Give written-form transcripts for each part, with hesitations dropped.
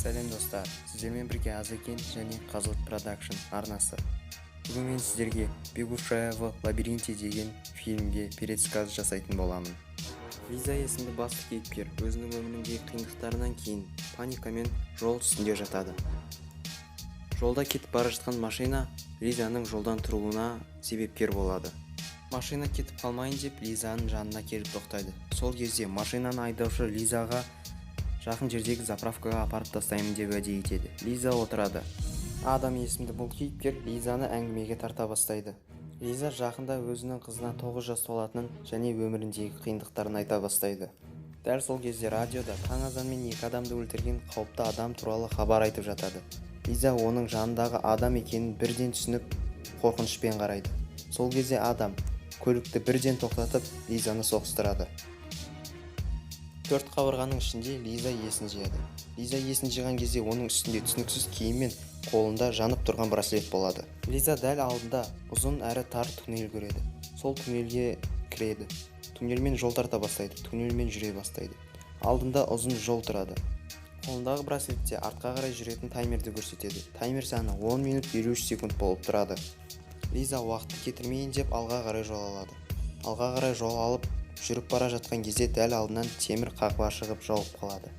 Сәлем, достар! Сіздермен бірге Азекен және Қазылт Продакшн арнасы. Бүгін мен сіздерге «Бегущая в лабиринте» деген фильмге пересказ жасайтын боламын. Лиза есімді басты кейіпкер өзінің өміріндегі қиындықтарынан кейін паникамен жол үстінде жатады. Жолда кетіп бара жатқан машина Лизаның жолдан тұруына себепкер болады. Машина кетіп қалмайын деп, Лизаның жанына келіп тоқтайды. Сол кезде машинаны айдаушы Лизаға жақын жердегі заправкаға апарып тастаймын деп уәде етеді. Лиза отырады. Адам есімді бұл кейіпкер Лизаны әңгімеге тарта бастайды. Лиза жақында өзінің қызына 9 жас толатынын және өміріндегі қиындықтарын айта бастайды. Дәл сол кезде радиода таң азанмен екі адамды өлтірген қауіпті адам туралы хабар айтып жатады. Лиза оның жанындағы адам екенін бірден түсініп, қорқынышпен қарайды. Сол кезде адам көлікті бірден тоқтатып, Лизаны соғыстырады. Төрт қабырғаның ішінде Лиза есін жияды. Лиза есін жиған кезде оның үстінде түсініксіз киім мен қолында жанып тұрған браслет болады. Лиза дәл алдында ұзын әрі тар туннель көреді. Сол туннельге кіреді. Туннельмен жол тарта бастайды. Туннельмен жүре бастайды. Алдында ұзын жол тұрады. Қолындағы браслетте артқа қарай жүретін таймерді көрсетеді. Таймер саны 10 минут 53 секунд болып тұрады. Лиза уақытты кетірмейін деп, алға қарай жол алады. Алға қарай жол алып жүріп бара жатқан кезде дәл алдынан темір қақпа шығып, жауып қалады.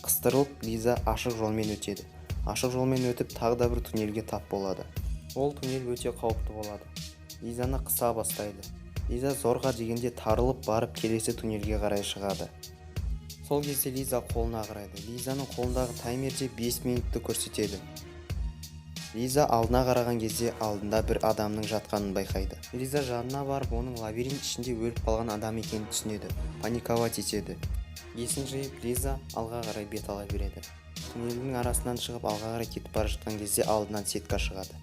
Қыстырылып, Лиза ашық жолмен өтеді. Ашық жолмен өтіп, тағы да бір туннельге тап болады. Ол туннель өте қауіпті болады. Лизаны қыса бастайды. Лиза зорға дегенде тарылып барып, келесі туннельге қарай шығады. Сол кезде Лиза қолына қарайды. Лизаның қолындағы таймерде 5 минутты көрсетеді. Лиза алдына қараған кезде алдында бір адамның жатқанын байқайды. Лиза жанына барып, оның лабиринт ішінде өліп қалған адам екенін түсінеді. Паниковать етеді. Есін жиып, Лиза алға қарай бет ала береді. Туннельдің арасынан шығып, алға қарай кетіп бара жатқан кезде алдынан сетка шығады.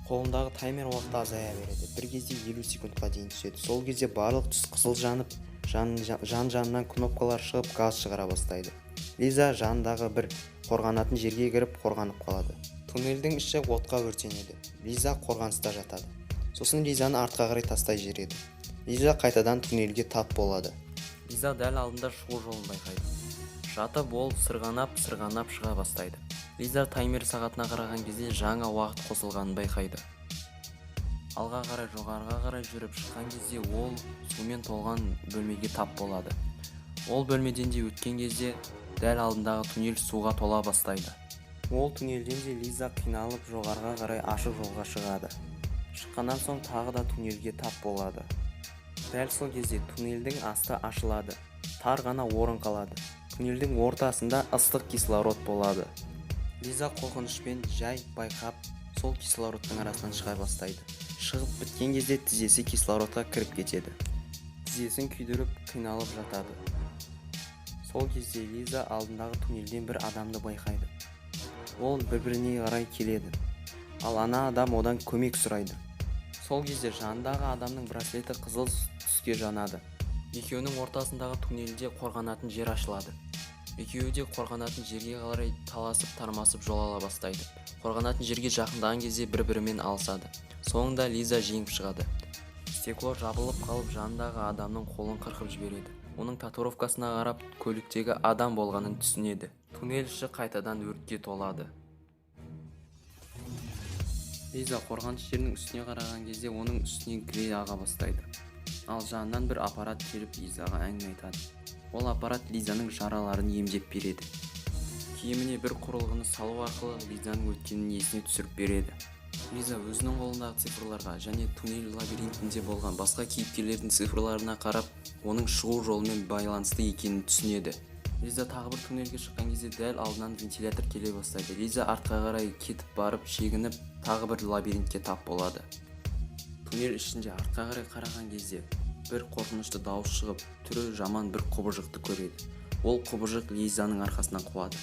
Қолындағы таймер уақыты азая береді. Бір кезде 50 секундқа дейін түседі. Сол кезде барлық түс қызыл жанып, жан, жан жанынан кнопкалар шығып, газ шығара бастайды. Лиза жанындағы бір қорғанатын жерге кіріп, қорғанып қалады. Туннельдің іші отқа өртенеді. Лиза қорғаныста жатады. Сосын Лизаны артқа қарай тастай жібереді. Лиза қайтадан туннельге тап болады. Лиза дәл алдында шығу жолын байқайды. Жатып, ол сырғанап сырғанап шыға бастайды. Лиза таймер сағатына қараған кезде жаңа уақыт қосылғанын байқайды. Алға қарай, жоғарыға қарай жүріп шыққан кезде ол сумен толған бөлмеге тап болады. Ол бөлмеден де өткен кезде дәл алдындағы туннель суға тола бастайды. Ол туннельден де Лиза қиналып, жоғарыға қарай ашық жолға шығады. Шыққаннан соң тағы да туннельге тап болады. Дәл сол кезде туннельдің асты ашылады. Тар ғана орын қалады. Туннельдің ортасында ыстық кислород болады. Лиза қорқынышпен жай байқап, сол кислородтың арасынан шыға бастайды. Шығып біткен кезде тізесі кислородқа кіріп кетеді. Тізесін күйдіріп, қиналып жатады. Сол кезде Лиза алдындағы туннельден бір адамды байқайды. Ол бір-біріне қарай келеді, ал ана адам одан көмек сұрайды. Сол кезде жанындағы адамның браслеті қызыл түске жанады. Екеуінің ортасындағы туннельде қорғанатын жер ашылады. Екеуі де қорғанатын жерге қарай таласып тармасып жол ала бастайды. Қорғанатын жерге жақындаған кезде бір бірімен алысады. Соңында Лиза жеңіп шығады. Стекло жабылып қалып, жанындағы адамның қолын қырқып жібереді. Оның татуировкасына қарап, көліктегі адам болғанын түсінеді. Туннель іші қайтадан өртке толады. Лиза қорғаныш жерінің үстіне қараған кезде оның үстінен клей аға бастайды. Ал жанынан бір аппарат келіп, Лизаға әңгіме айтады. Ол аппарат Лизаның жараларын емдеп береді. Киіміне бір құрылғыны салу арқылы Лизаның өткенін есіне түсіріп береді. Лиза өзінің қолындағы цифрларға және туннель лабиринтінде болған басқа кейіпкерлердің цифрларына қарап, оның шығу жолымен байланысты екенін түсінеді. Лиза тағы бір туннельге шыққан кезде дәл алдынан вентилятор келе бастайды. Лиза артқа қарай кетіп барып, шегініп, тағы бір лабиринтке тап болады. Туннель ішінде артқа қарай қараған кезде бір қорқынышты дауыс шығып, түрі жаман бір құбыжықты көреді. Ол құбыжық Лизаның арқасынан қуады.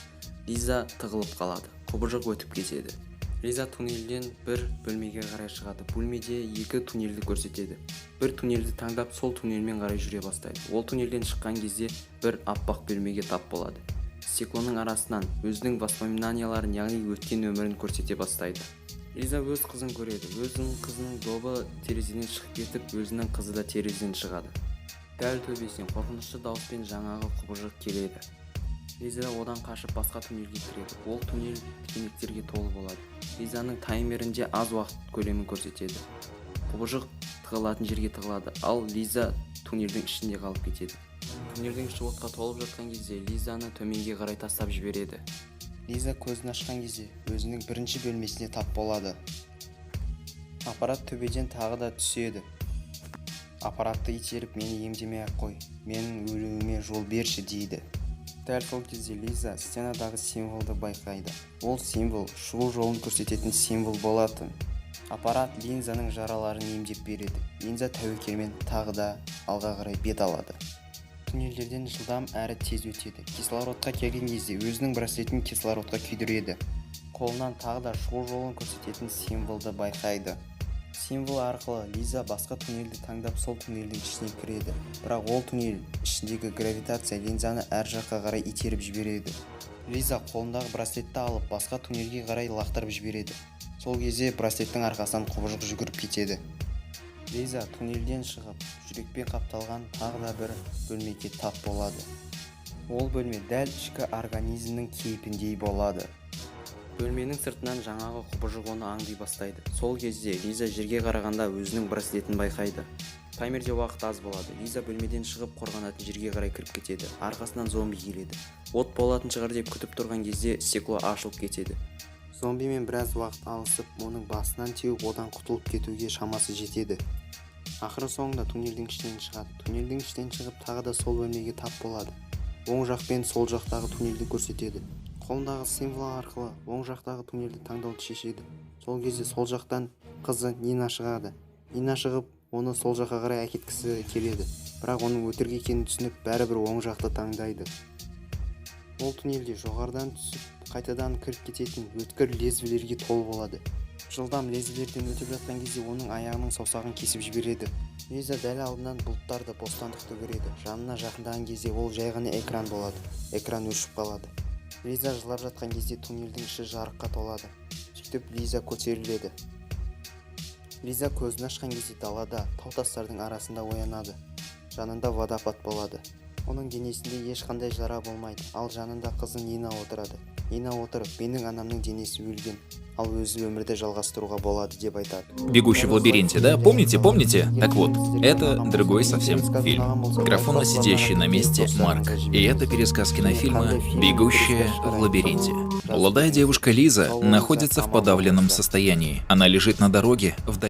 Лиза тығылып қалады. Құбыжық өтіп кетеді. Лиза туннельден бір бөлмеге қарай шығады. Бөлмеде екі туннельді көрсетеді. Бір туннельді таңдап, сол туннельмен қарай жүре бастайды. Ол туннельден шыққан кезде бір аппақ бөлмеге тап болады. Стеклоның арасынан өзінің воспоминанияларын, яғни өткен өмірін көрсете бастайды. Лиза өз қызын көреді. Өзінің қызының добы терезеден шығып кетіп, өзінің қызы да терезеден шығады. Дәл төбесінен қорқынышты дауыспен жаңағы құбыжық келеді. Лиза одан қашып, басқа туннельге кіреді. Ол туннель тікенектерге толы болады. Лизаның таймерінде аз уақыт көлемін көрсетеді. Құбыжық тығылатын жерге тығылады, ал Лиза туннельдің ішінде қалып кетеді. Туннельдің іші отқа толып жатқан кезде Лизаны төменге қарай тастап жібереді. Лиза көзін ашқан кезде өзінің бірінші бөлмесіне тап болады. Аппарат төбеден тағы да түседі. Аппаратты итеріп, «Мені емдемей ақ қой, менің өлуіме жол берші», – дейді. Дәл сол кезде Лиза стенадағы символды байқайды. Ол символ шығу жолын көрсететін символ болатын. Аппарат Линзаның жараларын емдеп береді. Линза тәуекелмен тағы да алға қарай бет алады. Туннельдерден жылдам әрі тез өтеді. Кислородқа келген кезде өзінің браслетін кислородқа күйдіреді. Қолынан тағы да шығу жолын көрсететін символды байқайды. Символ арқылы Лиза басқа туннельді таңдап, сол туннельдің ішіне кіреді. Бірақ ол туннель ішіндегі гравитация Линзаны әр жаққа қарай итеріп жібереді. Лиза қолындағы браслетті алып, басқа туннельге қарай лақтырып жібереді. Сол кезде браслеттің арқасынан құбыжық жүгіріп кетеді. Лиза туннельден шығып, жүрекпен қапталған тағы да бір бөлмеге тап болады. Ол бөлме дәл ішкі организмнің кейпіндей болады. Бөлменің сыртынан жаңағы құбыжық оны аңди бастайды. Сол кезде Лиза жерге қарағанда өзінің браслетін байқайды. Таймерде уақыт аз болады. Лиза бөлмеден шығып, қорғанатын жерге қарай кіріп кетеді. Арқасынан зомби келеді. От болатын шығар деп күтіп тұрған кезде стекло ашылып кетеді. Зомбимен біраз уақыт алысып, оның басынан теуіп, одан құтылып кетуге шамасы жетеді. Ақыры соңында туннельдің ішінен шығады. Туннельдің ішінен шығып, тағы да сол бөлмеге тап болады. Оң жақ пен сол жақтағы туннельді көрсетеді. Қолындағы символ арқылы оң жақтағы туннельді таңдауды шешеді. Сол кезде сол жақтан қызы Нина шығады. Нина шығып, оны сол жаққа қарай әкеткісі келеді, бірақ оның өтірік екенін түсініп, бәрібір оң жақты таңдайды. Ол туннельде жоғарыдан түсіп, қайтадан кіріп кететін өткір лезвилерге толы болады. Жылдам лезвилерден өтіп жатқан кезде оның аяғының саусағын кесіп жібереді. Лиза дәл алдынан бұлттарды, бостандықты көреді. Жанына жақындаған кезде ол жай ғана экран болады. Экран өшіп қалады. Лиза жылап жатқан кезде туннельдің іші жарыққа толады. Сөйтіп, Лиза көтеріледі. Лиза көзін ашқан кезде далада, тау тастардың арасында оянады. Жанында водопад болады. Оның денесінде ешқандай жара болмайды, ал жанында қызы Нина отырады. Нина отырып, «Менің анамның денесі өлген, ал өзі өмірді жалғастыруға болады», – деп айтады. «Бегущий в лабиринте», да? Помните, помните? Так вот, это другой совсем фильм. Микрофона сидящий на месте Марк. И это пересказ кинофильма «Бегущая в лабиринте». Молодая девушка Лиза находится в подавленном состоянии. Она лежит на дороге в